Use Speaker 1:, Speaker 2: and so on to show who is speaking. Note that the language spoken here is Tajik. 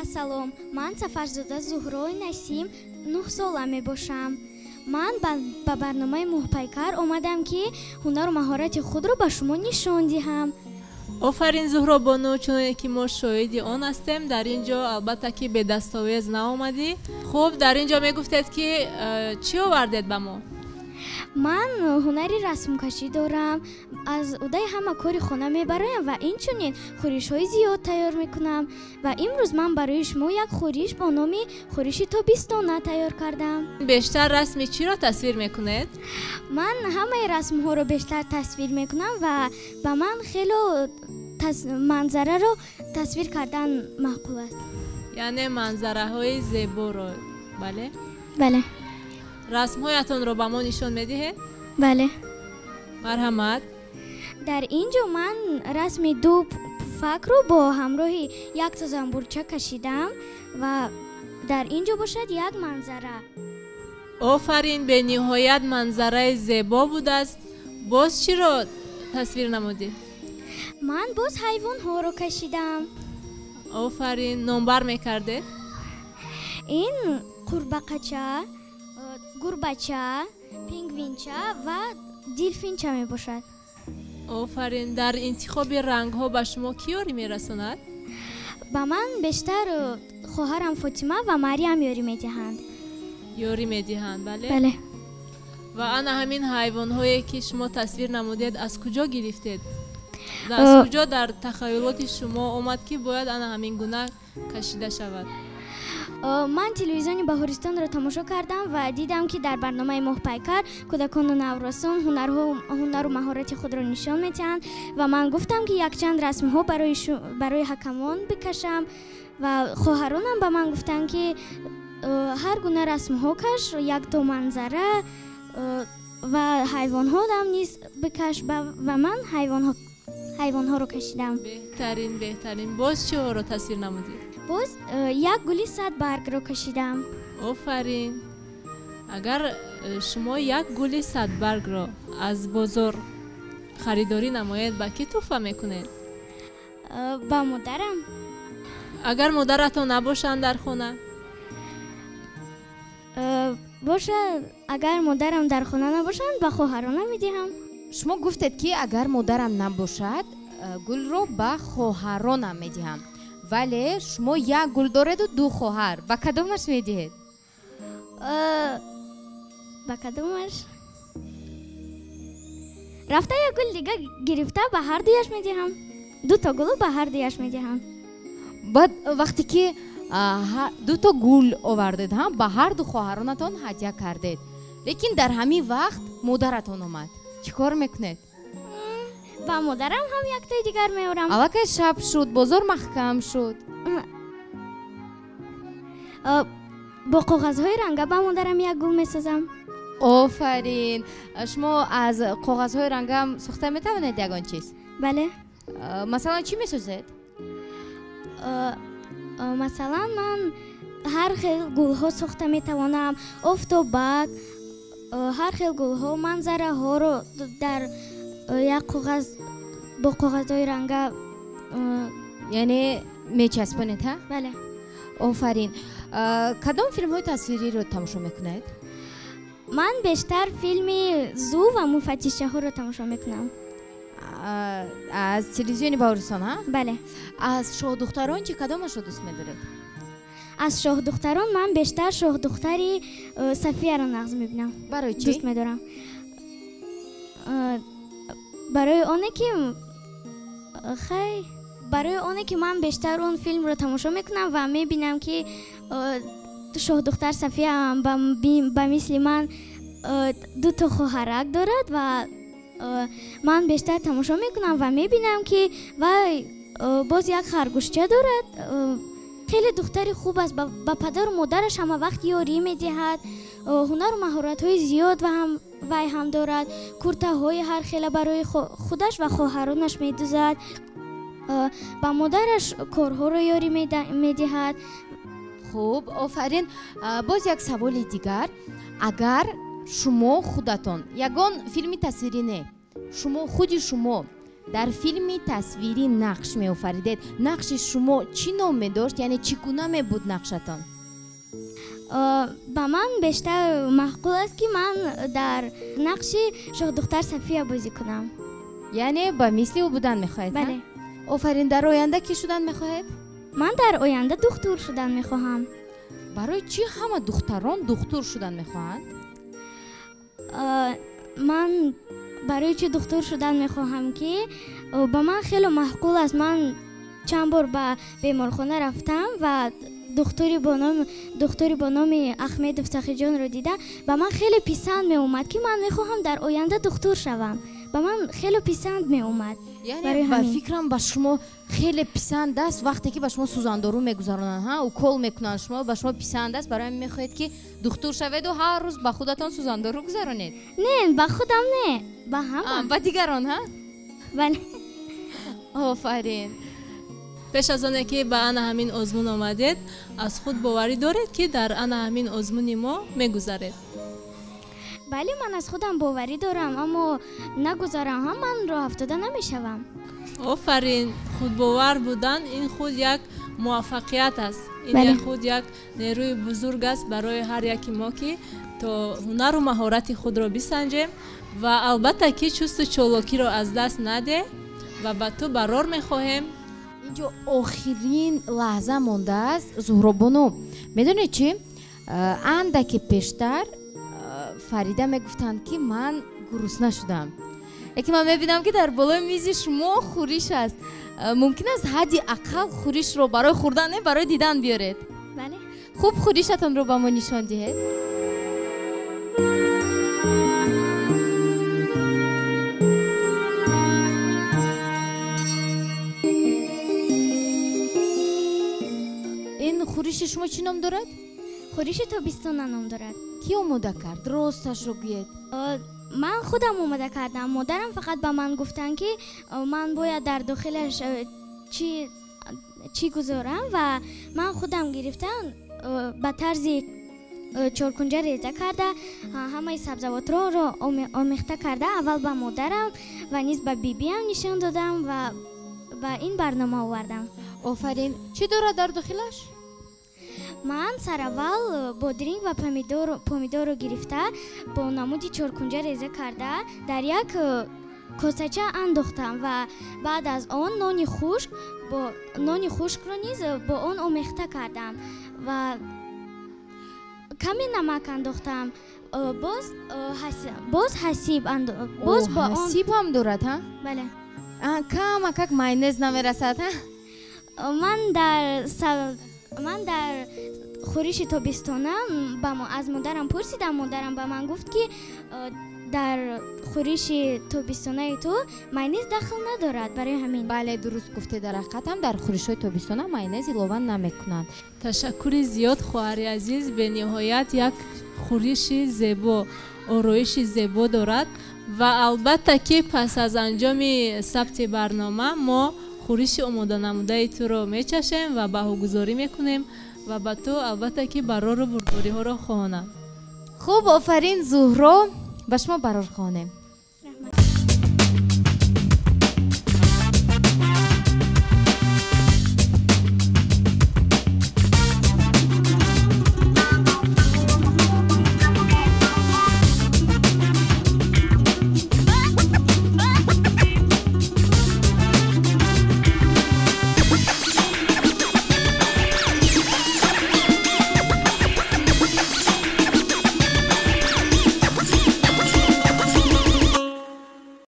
Speaker 1: Ассалом, ман Сафарзода Зуҳрои Насим, 9 сола мебошам. Ман ба барномаи Моҳпайкар омадам, ки ҳунару маҳорати худро ба шумо нишон диҳам.
Speaker 2: Офарин, Зуҳробону, чуноне ки мо шоҳиди он ҳастем, дар ин ҷо албатта ки бедастовез наомадӣ. Хуб, дар ин ҷо мегуфтед, ки чӣ овардед ба мо?
Speaker 1: Ман ҳунари расмкашӣ дорам, аз удаи ҳама кори хона мебароям ва инчунин хӯришҳои зиёд тайёр мекунам. Ва имрӯз ман барои шумо як хӯриш бо номи хӯриши тобистона тайёр кардам.
Speaker 2: Бештар расми чиро тасвир мекунед?
Speaker 1: Ман ҳамаи расмҳоро бештар тасвир мекунам ва ба ман хело манзараро тасвир кардан маъқул аст.
Speaker 2: Яъне манзараҳои зеборо, бале?
Speaker 1: Бале.
Speaker 2: Расмҳоятонро ба мо нишон медиҳед?
Speaker 1: Бале.
Speaker 2: Марҳамат.
Speaker 1: Дар ин ҷо ман расми ду пуфакро бо ҳамроҳи якто занбурча кашидам ва дар ин ҷо бошад як манзара.
Speaker 2: Офарин, бениҳоят манзараи зебо будааст. Боз чиро тасвир намудӣ?
Speaker 1: Ман боз ҳайвонҳоро кашидам.
Speaker 2: Офарин, номбар мекардед?
Speaker 1: Ин қурбақача, гурбача, пингвинча ва делфинча мебошад.
Speaker 2: Офарин, дар интихоби рангҳо ба шумо кӣ ёрӣ мерасонад?
Speaker 1: Ба ман бештар хоҳарам Фотима ва Мариям ёрӣ медиҳанд.
Speaker 2: Ёрӣ медиҳанд, бале?
Speaker 1: Бале.
Speaker 2: Ва ана ҳамин ҳайвонҳое ки шумо тасвир намудед, аз куҷо гирифтед? Аз куҷо дар тахайюлоти шумо омад, ки бояд ана ҳамин гуна кашида шавад?
Speaker 1: Ман телевизиони Баҳористонро тамошо кардам ва дидам, ки дар барномаи Моҳпайкар кӯдакону наврасон ҳунару маҳорати худро нишон медиҳанд ва ман гуфтам, ки якчанд расмҳо барои ҳакамон бикашам ва хоҳаронам ба ман гуфтанд, ки ҳар гуна расмҳо каш, якто манзара ва ҳайвонҳоам низ бикаш ва ман ҳайвонҳоро кашидам.
Speaker 2: Беҳтарин, беҳтарин. Боз чиҳоро тасвир намудед?
Speaker 1: Боз як гули садбаргро кашидам.
Speaker 2: Офарин. Агар шумо як гули садбаргро аз бозор харидорӣ намоед, ба кӣ тӯҳфа мекунед?
Speaker 1: Ба модарам.
Speaker 2: Агар модаратон набошанд дар хона?
Speaker 1: Бошад, агар модарам дар хона набошанд, ба хоҳаронам медиҳам.
Speaker 3: Шумо гуфтед, ки агар модарам набошад, гулро ба хоҳаронам медиҳам. Вале шумо як гул дореду ду хоҳар. Ба кадомаш медиҳед?
Speaker 1: Ба кадомаш? Рафта як гул дига гирифта ба ҳар дуяш медиҳам. Дуто гулу ба ҳар дуяш медиҳам.
Speaker 3: Баъд вақте ки дуто гул овардед, ба ҳар ду хоҳаронатон ҳадя кардед, лекин дар ҳамин вақт модаратон омад, чӣ кор мекунед?
Speaker 1: Ба модарам ҳам яктои дигар меорам.
Speaker 3: Аллакай шаб шуд, бозор маҳкам шуд.
Speaker 1: Бо коғазҳои ранга ба модарам як гул месозам.
Speaker 3: Офарин. Шумо аз коғазҳои рангам сохта метавонед ягон чиз?
Speaker 1: Бале.
Speaker 3: Масалан, чӣ месозед?
Speaker 1: Масалан, ман ҳар хел гулҳо сохта метавонам, офтобак, ҳар хел гулҳо, манзараҳоро дар як коғаз бо коғазҳои ранга,
Speaker 3: яъне мечаспонед, ҳа?
Speaker 1: Бале.
Speaker 3: Офарин. Кадом филмҳои тасвириро тамошо мекунед?
Speaker 1: Ман бештар филми Зу ва муфаттишчаҳоро тамошо мекунам.
Speaker 3: Аз телевизиони Баҳористон, ҳа?
Speaker 1: Бале.
Speaker 3: Аз шоҳдухтарон чӣ кадомашро дӯст медоред?
Speaker 1: Аз шоҳдухтарон ман бештар шоҳдухтари Сафияро нағз мебинам.
Speaker 3: Барои чӣ?
Speaker 1: Дӯст медорам. Барои оне ки хай, барои оне ки ман бештар он филмро тамошо мекунам ва мебинам, ки шоҳдухтар Сафия ба мисли ман дуто хоҳарак дорад ва ман бештар тамошо мекунам ва мебинам, ки вай боз як харгӯшча дорад. Хеле духтари хуб аст, ба падару модараш ҳама вақт ёрӣ медиҳад, ҳунару маҳоратҳои зиёд вай ҳам дорад, куртаҳои ҳар хела барои худаш ва хоҳаронаш медузад, ба модараш корҳоро ёрӣ медиҳад.
Speaker 3: Хуб, офарин. Боз як саволи дигар. Агар шумо худатон ягон филми тасвирӣ не, шумо худи шумо Дар филми тасвирӣ нақш меофаридед, нақши шумо чӣ ном медошт, яъне чӣ гуна мебуд нақшатон?
Speaker 1: Ба ман бештар маъқул аст, ки ман дар нақши шоҳдухтар Сафия бозӣ кунам.
Speaker 3: Яъне ба мисли ӯ будан мехоҳед?
Speaker 1: Бале.
Speaker 3: Офарин. Дар оянда кӣ шудан мехоҳед?
Speaker 1: Ман дар оянда духтур шудан мехоҳам.
Speaker 3: Барои чӣ ҳама духтарон духтур шудан мехоҳанд?
Speaker 1: Ман барои чӣ духтур шудан мехоҳам, ки ба ман хеле маъқул аст. Ман чанд бор ба беморхона рафтам ва духтури бо номи Ахмедов Сахиҷонро дида, ба ман хеле писанд меомад, ки ман мехоҳам дар оянда духтур шавам. Ба ман хеле писанд меомад.
Speaker 3: Яъне ба фикрам ба шумо хеле писанд аст вақте ки ба шумо сӯзандору мегузаронанд, ҳа, укол мекунанд, шумо ба шумо писанд аст, барои ҳамин мехоҳед ки духтур шаведу ҳар рӯз ба худатон сӯзандору гузаронед?
Speaker 1: Не, ба худам не, ба ҳама.
Speaker 3: Ба дигарон, ҳа?
Speaker 1: Бале.
Speaker 3: Офарин.
Speaker 2: Пеш аз оне ки ба ана ҳамин озмун омадед, аз худ боварӣ доред, ки дар ана ҳамин озмуни мо мегузаред?
Speaker 1: Бале, ман аз худам боварӣ дорам, аммо нагузарам ҳам ман роҳ афтода намешавам.
Speaker 2: Офарин. Худбовар будан ин худ як муваффақият аст, ин худ як нерӯи бузург аст барои ҳар яки мо, ки то ҳунару маҳорати худро бисанҷем ва албатта ки чусту чолокиро аз даст надеҳ ва ба ту барор мехоҳем.
Speaker 3: Инҷо охирин лаҳза мондааст. Зуҳробону, медонед чӣ? Андаке пештар Фарида мегуфтанд, ки ман гурусна шудам. Лекин ман мебинам, ки дар болои мизи шумо хӯриш аст. Мумкин аст ҳадди ақал хӯришро барои хӯрдан не, барои дидан биёред?
Speaker 1: Бале.
Speaker 3: Хуб, хӯришатонро ба мо нишон диҳед. Ин хӯриши шумо чӣ ном дорад?
Speaker 1: Хӯриши тобистона ном дорад.
Speaker 3: Кӣ омода кард? Росташро гӯед.
Speaker 1: Ман худам омода кардам. Модарам фақат ба ман гуфтанд, ки ман бояд дар дохилаш чӣ гузорам ва ман худам гирифтам, ба тарзи чоркунҷа реза карда, ҳамаи сабзавотро омехта карда, аввал ба модарам ва низ ба бибиам нишон додам ва ба ин барнома овардам.
Speaker 3: Офарин. Чӣ дорад дар дохилаш?
Speaker 1: Ман сараввал бодринг ва помидорро гирифта, бо намуди чоркунҷа реза карда, дар як косача андохтам ва баъд аз он нони хушкро низ бо он омехта кардам ва каме намак андохтам. Боз ҳасиб боз бо он
Speaker 3: ҳасиб ҳам дорад, ҳа?
Speaker 1: Бале.
Speaker 3: Камакак майонез намерасад, ҳа?
Speaker 1: Ман дар хӯриши тобистона аз модарам пурсидам. Модарам ба ман гуфт, ки дар хӯриши тобистонаи ту майонез дахл надорад, барои ҳамин.
Speaker 3: Бале, дуруст гуфте. Дар ҳақиқатам дар хӯришҳои тобистона майонез илова намекунанд.
Speaker 2: Ташаккури зиёд, хоҳари азиз. Бениҳоят як хӯриши зебо, ороиши зебо дорад ва албатта ки пас аз анҷоми сабти барнома мо хӯриши омоданамудаи туро мечашем ва баҳогузорӣ мекунем ва ба ту албатта ки барору бурдориҳоро хоҳонам.
Speaker 3: Хуб, офарин Зуҳро, ба шумо барор хоҳонем.